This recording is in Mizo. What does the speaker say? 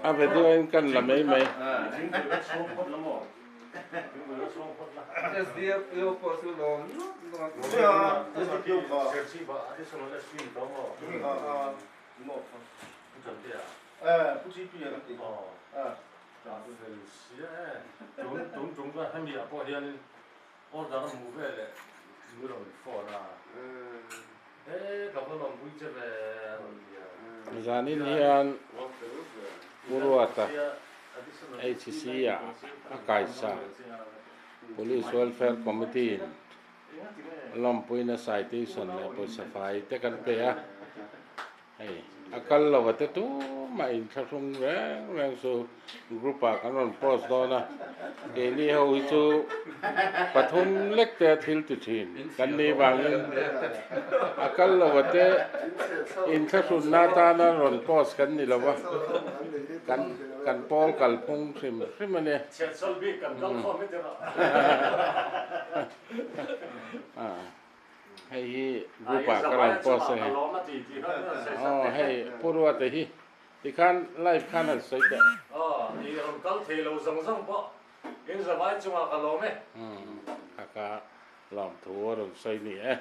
A video in kan la mai mai. Zanin hian Pu Ruata HCC ah a kaisa Police Welfare Committee in lawmpuina citation leh pawisa fai te kan pe a. Hei a kal lo a te tumah in thlahrung reng reng chu group ah kan rawn post dawn a, keini ho hi chu pathum lek te a thil ti thin kan nih vangin a kal lo a te in thlahrunna atana rawn post kan ni lo va, kan kan pawl kalphung hrim hrim a nia. Hei hi group ah ka rawn post a hei. Aw hei Pu Ruata hi tikhan live khan han sawi teh. Aw i rawn kal thei lo zawng zawng pawh in zavai chungah ka lawm e. Umm kha ka lawmthu a rawn sawi ni e.